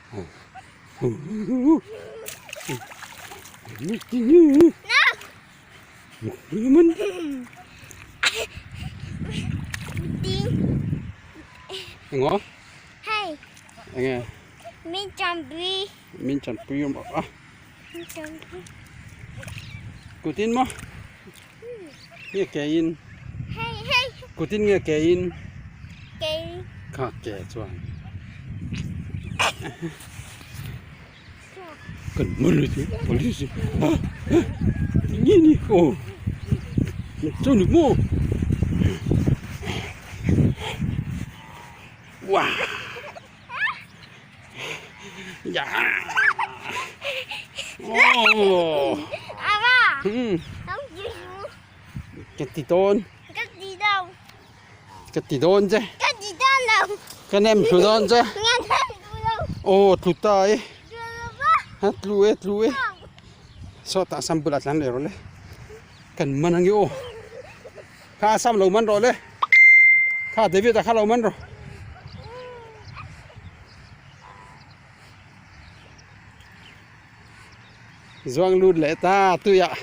Engaw? Hei. Enge? Min chanpui. Min chanpui awm a. Min chanpui. Kutin maw? Nge ke in? Hei hei. Kutin nge ke in? Ke. Kha ke chuan. Kan man le chu police ha ha nge ni aw chu ni maw wah ya oh ka ti dawn ka ti dawn ka ti dawn che ka ti dawn lo ka nem thlu dawn che aw tlu ta e ha tlu e tlu e sawtah sam bulah tlan leh rawh le kan man ange aw kha sam lo man rawh le kha David a kha lo man rawh. Zuang lut leh ta tuiah.